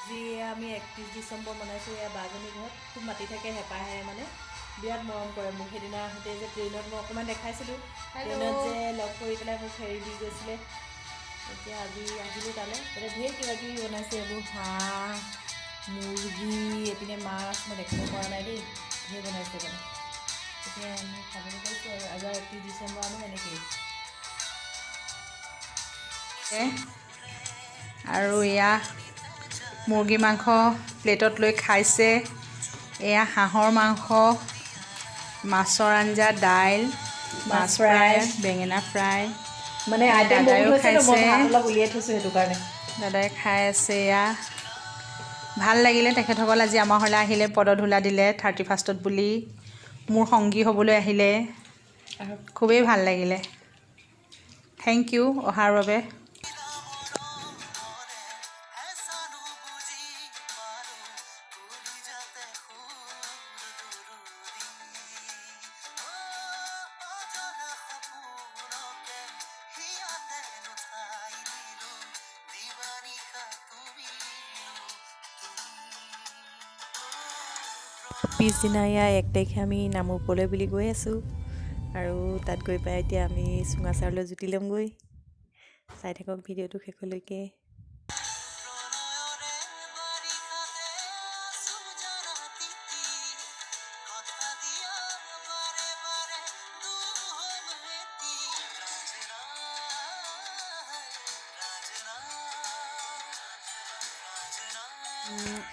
যি আমি 31 ডিচেম্বৰ মনাইছোঁ এয়া বাজনী ঘৰত। খুব মাতি থাকে হেঁপাহেৰে, মানে বিৰাট মৰম কৰে মোক। সেইদিনা আহোঁতে যে ট্ৰেইনত মই অকণমান দেখাইছিলোঁ, ট্ৰেইনত যে লগ কৰি পেলাই মোক হেৰি দি গৈছিলে। এতিয়া আজি আহিলোঁ তালৈ। তাতে ঢেৰ কিবা কিবি বনাইছে, এইবোৰ হাঁহ, মুৰ্গী, এইপিনে মাছ, মই দেখাব পৰা নাই দেই। ঢেৰ বনাইছে। মানে এতিয়া আমি খাবলৈ গৈছোঁ আৰু এবাৰ 31 ডিচেম্বৰ আমি এনেকেই আৰু এয়া মুৰ্গী মাংস প্লেটত লৈ খাইছে। এয়া হাঁহৰ মাংস, মাছৰ আঞ্জা, দাইল, মাছ ফ্ৰাই, বেঙেনা ফ্ৰাই। মানে আইটেম বহুত দাদায়ো হৈছে ন, মই খাইছে। ভাত অলপ উলিয়াই থৈছোঁ সেইটো কাৰণে। দাদাই খাই আছে। এয়া ভাল লাগিলে, তেখেতসকল আজি আমাৰ ঘৰলৈ আহিলে, পদধূলা দিলে 31ত বুলি মোৰ সংগী হ'বলৈ আহিলে। খুবেই ভাল লাগিলে। Thank U অহাৰ বাবে। পিছদিনা এয়া 1 তাৰিখে আমি নামৰূপলৈ বুলি গৈ আছোঁ আৰু তাত গৈ পাই এতিয়া আমি চুঙা চাউলৰ জুতি ল'মগৈ। চাই থাকক ভিডিঅ'টো শেষলৈকে।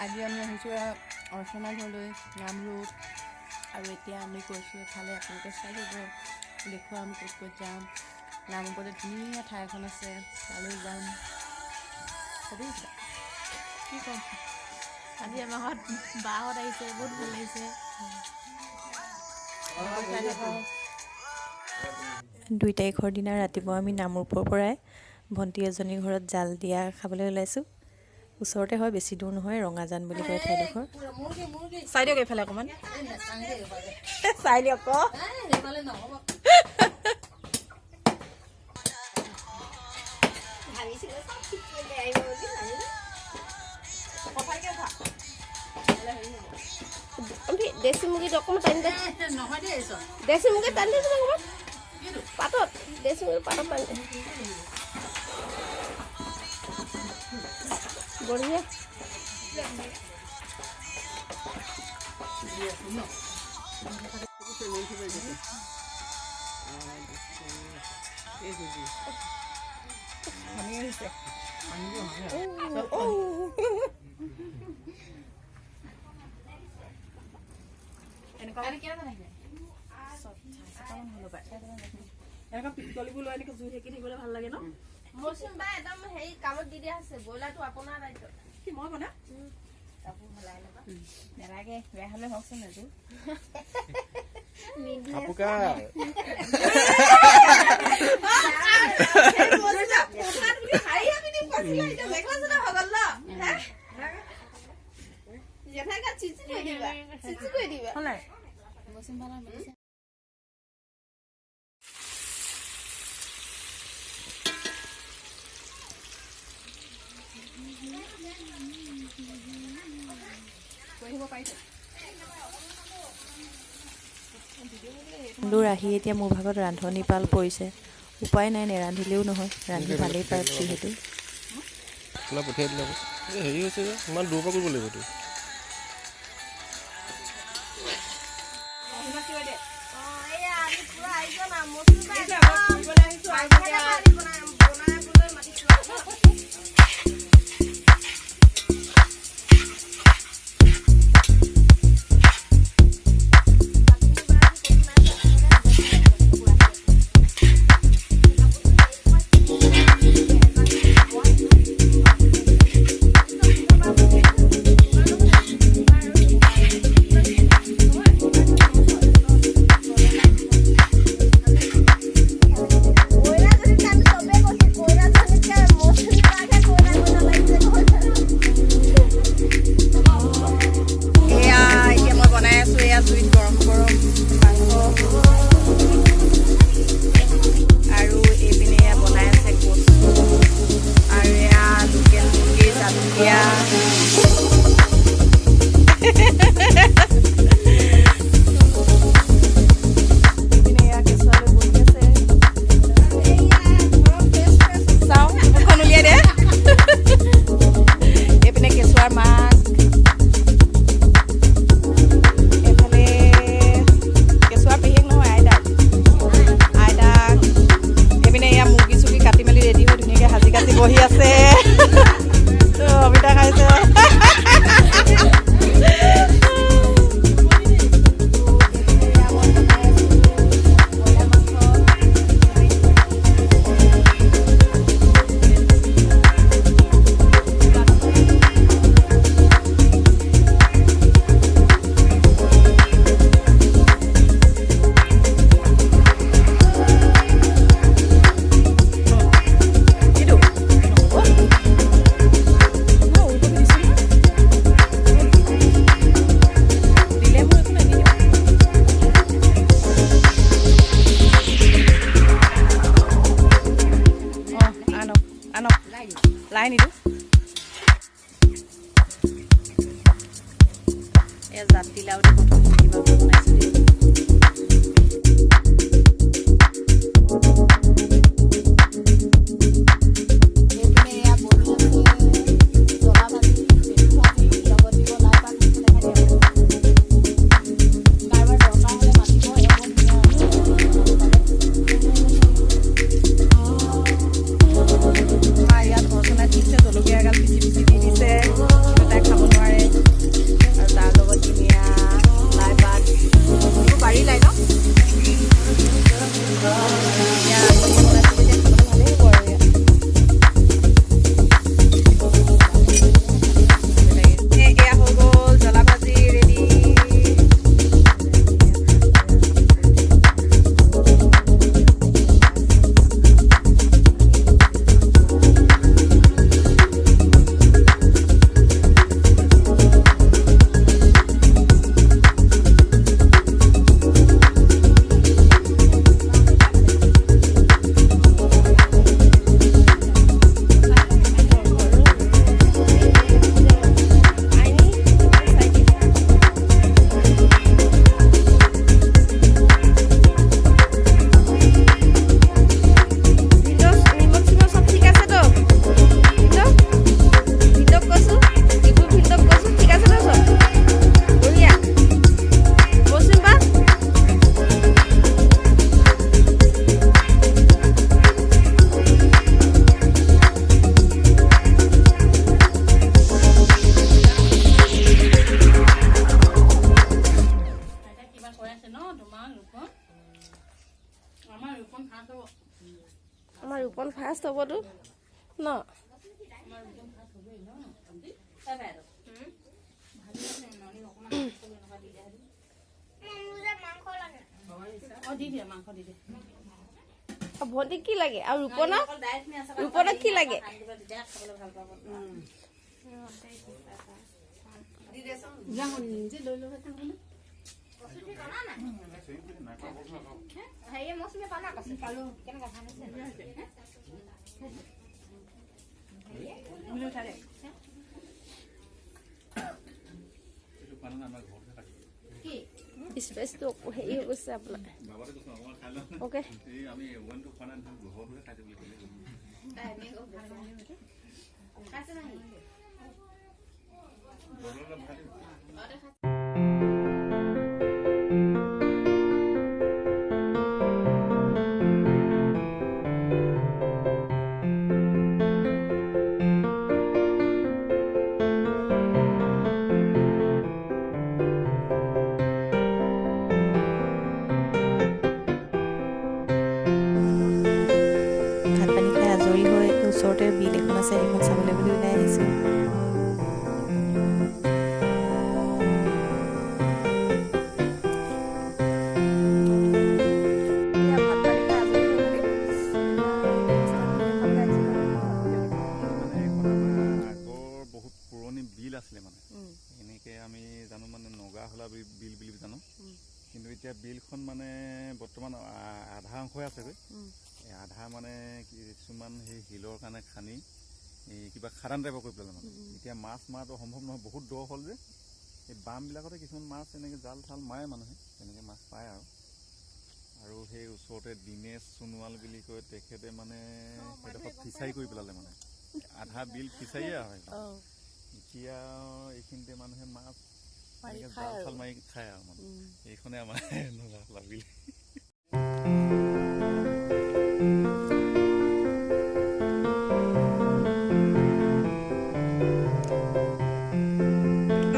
আজি আমি আহিছোঁ অৰ্চনা ঘৰলৈ, নামৰূপ। আৰু এতিয়া আমি গৈছোঁ এফালে, আপোনালোকে চাই থাকিব, দেখুৱাম ক'ত ক'ত যাম। নামৰূপতে ধুনীয়া ঠাই এখন আছে, তালৈ যাম। কবি কিবা? কি ক'ম, আজি আমাৰ ঘৰত বাহঁত আহিছে, বহুত ভাল লাগিছে। চাই থাকক। 2 তাৰিখৰ দিনা ৰাতিপুৱা আমি নামৰূপৰ পৰাই ভণ্টি এজনীৰ ঘৰত জাল দিয়া খাবলৈ ওলাইছোঁ। ওচৰতে হয়, বেছি দূৰ নহয়, ৰঙাজান বুলি কয় ঠাইডোখৰ। চাই দিয়ক এইফালে অকণমান, চাই দিয়ক ক। দেশী মুৰ্গীটো অকণমান টানি দে। দেশী মুৰ্গী টানি দেচোন অকণমান পাতত। দেশী মুৰ্গী পাতত টানি দে। বঢ়িয়া। এনেকুৱা পিকলিবোৰ লৈ এনেকৈ জুই সেকি থাকিবলৈ ভাল লাগে ন? মৌচুম বা একদম হেৰি কামত দি দিয়া আছে। ব্ৰইলাৰটো আপোনাৰ দায়িত্ব। কি মই বনা? কাপোৰ সলাই ল'বা। নেলাগে, বেয়া হ'লে হওকচোন এযোৰ। কাপোৰ কাৰ? চিচি কৰি দিবা, চিচি কৰি দিবা। হ'লে। মৌচুম বালা মাতিছে। কৰি আহিব পাৰিছে। দূৰ আহি এতিয়া মোৰ ভাগত ৰান্ধনি পাল পৰিছে। উপায় নাই, নেৰান্ধিলেও নহয়। ৰান্ধি ভালেই পায় যিহেতু। অলপ পঠিয়াই দিলে আকৌ এই হেৰি হৈছে যে ইমান দূৰৰ পৰা কৰিব লাগিব এইটো। এয়া আমি পুৰা আয়োজন আৰু মৌচুম বা একদম বনাবলৈ মাতিছো। কইনাজনীকে আমি চবেই কৈছো, কইনাজনীকে মৌচুমী। আমাৰ ৰোপণ ফাৰ্ষ্ট হ'বতো ন। ভণ্টি কি লাগে আৰু ৰোপণক ৰোপণক কি লাগে? স্পেচটো হেৰি হৈ গৈছে আপোনাৰ। অ'কে, ভাত পানী খাই আজৰি হৈ ওচৰতে বিল এখন আছে, সেইখন চাবলৈ বুলি ওলাই আহিছোঁ। ভাত পানী খাই আজৰি হৈ মেলি মানে এইখন আমাৰ আগৰ বহুত পুৰণি বিল আছিলে মানে। এনেকৈ আমি জানো মানে নগাহোলা বিল বুলি জানো, কিন্তু এতিয়া বিলখন মানে বৰ্তমান আধা অংশই আছেগৈ। এই আধা মানে কিছুমান সেই শিলৰ কাৰণে খান্দি এই কিবা খাদান টাইপৰ কৰি পেলালে মানে। এতিয়া মাছ মৰাটো সম্ভৱ নহয়, বহুত দ হ'ল যে। এই বামবিলাকতে কিছুমান মাছ এনেকৈ জাল চাল মাৰে মানুহে, তেনেকৈ মাছ পায় আৰু। আৰু সেই ওচৰতে দীনেশ সোণোৱাল বুলি কয়, তেখেতে মানে সেইডোখৰ ফিচাৰী কৰি পেলালে মানে, আধা বিল ফিচাৰীয়ে হয়। এতিয়া এইখিনিতে মানুহে মাছ এনেকৈ জাল চাল মাৰি খায় আৰু মানে। এইখনে আমাৰ নগাহোলা বিল।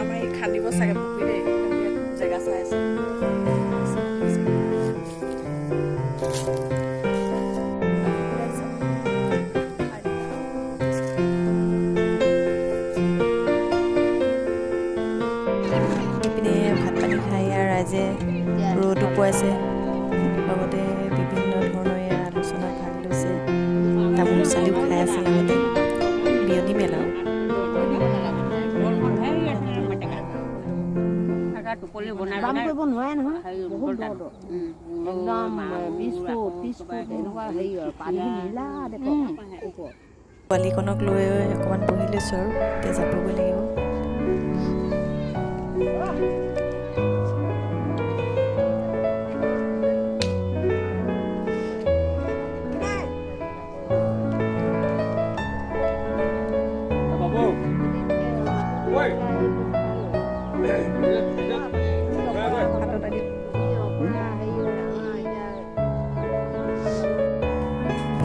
আমাৰ এই খান্দিব চাগে পুখুৰী দেই, জেগা চাই আছে। ইপিনে ভাত পানী খাই ইয়াৰ ৰাইজে ৰ'দো পোৱাইছে, লগতে বিভিন্ন ধৰণৰ ইয়াৰ আলোচনাত ভাগ লৈছে। তামোল চালিও খাই আছে, লগতে বিয়নী মেলাও। বাম কৰিব নোৱাৰে নহয়, বহুত দ একদম 20 ফুট 30 ফুট এনেকুৱা হেৰি আৰু পানী নীলা দেখক ওপৰত। পোৱালিকণক লৈ অকণমান বহি লৈছোঁ আৰু এতিয়া যাবগৈ লাগিব।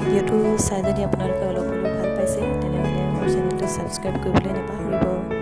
ভিডিঅ'টো চাই যদি আপোনালোকে অলপ হ'লেও ভাল পাইছে, তেনেহ'লে মোৰ চেনেলটো ছাবস্ক্ৰাইব কৰিবলৈ নাপাহৰিব।